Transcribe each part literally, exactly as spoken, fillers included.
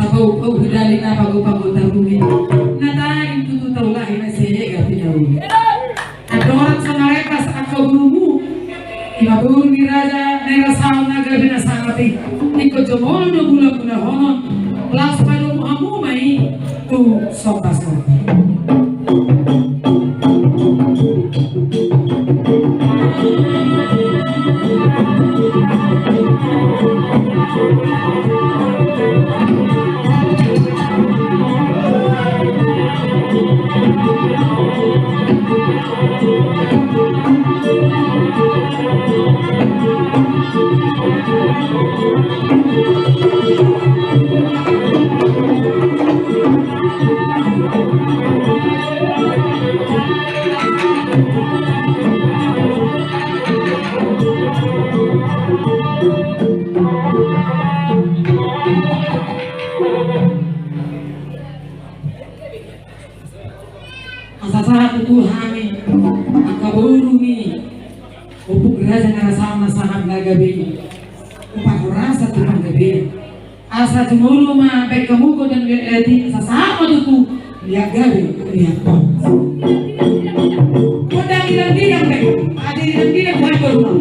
Paupau hudali na paupau tarumi. Na taim tutu taulahi na sega pinauli. Andorang so na repas angka borumu. Ima boru ni raja na i rasaon na gabe na sangap i. Ingkon jomolo do bulan-bulan honon. Laos padomu hamu ma i tu somba-somba. Asa sahat tutu hami angka boru ni ompung raja na rasaon na sangap na gabe i. Upa horasa tu panggabean. Asa jumolo ma baen hamu godang liat-liat i, asa sahat ma tutu liat gabe liat horas. Godang liat-liat baen, asa liat-liat baen godang.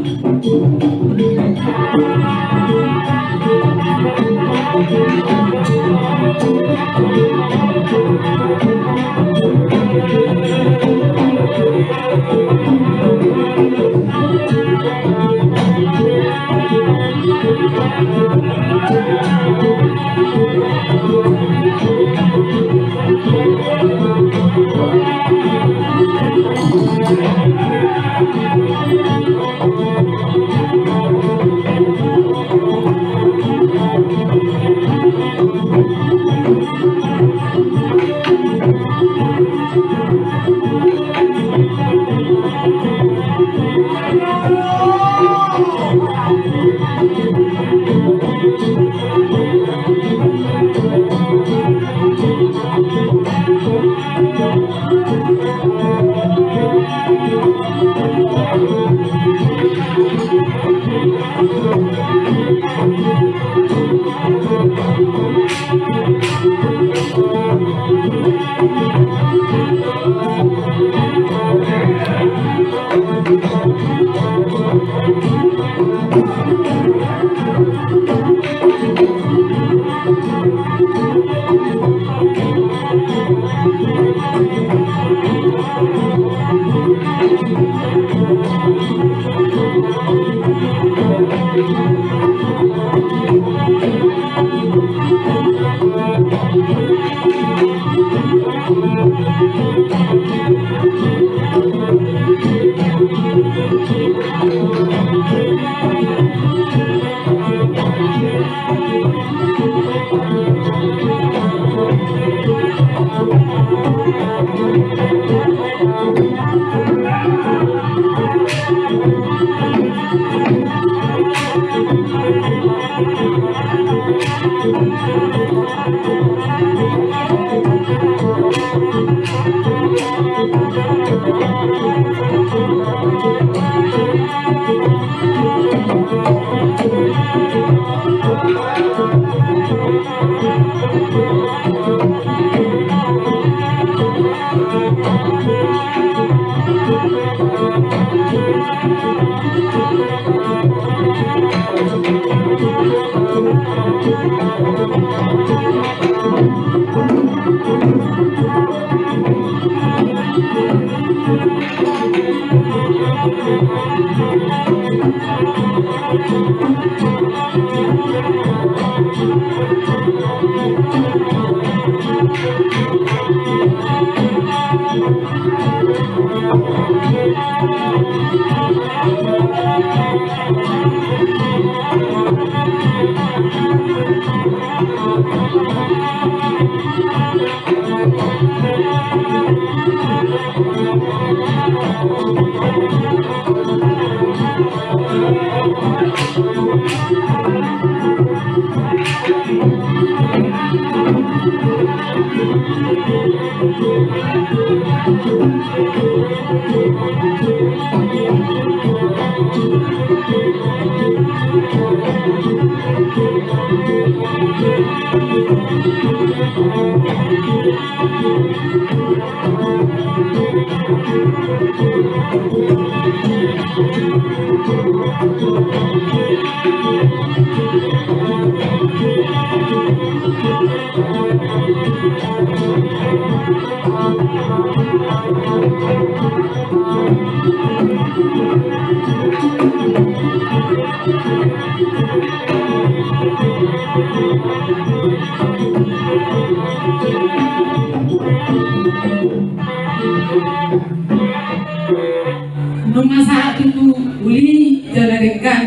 Nunga sahat tu uli jala denggan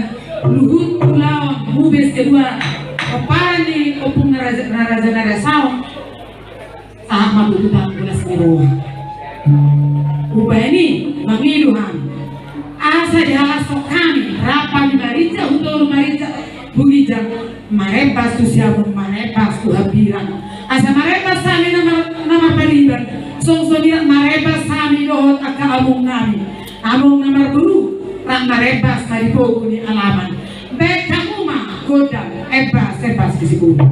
luhut ulaon Mubes kedua, pomparan ni Ompung na raja, na raja na rasaon. Sahat ma tu hita bolas ni roha. Umbahen i mangido hami asa dihalashon hami rap hami marinjak tu toru, marinjak tu ginjang, marembas tu siamun, marembas tu hambirang. Asa marembas hami na mar-, na marpariban, songon i rap marembas hami dohot angka among nami, among na marboru, rap marembas ma di pogu ni alaman. Bahen hamu ma gondang Embas, Embas di Sibolon.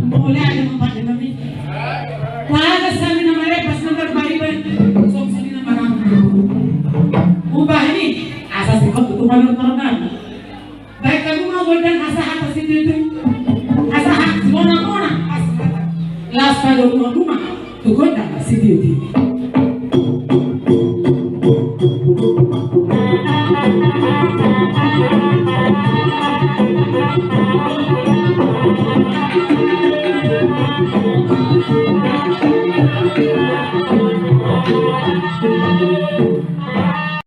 Mauliate ma pande nami. Bagas hami na marembas na marpariban, songon i na marambang. Umbahen i asa singkop tu manortor nami. Bahen hamu ma gondang asa hata sititi, asa hata simonamona, asa hata las pada rumah-rumah tu gondang sititi.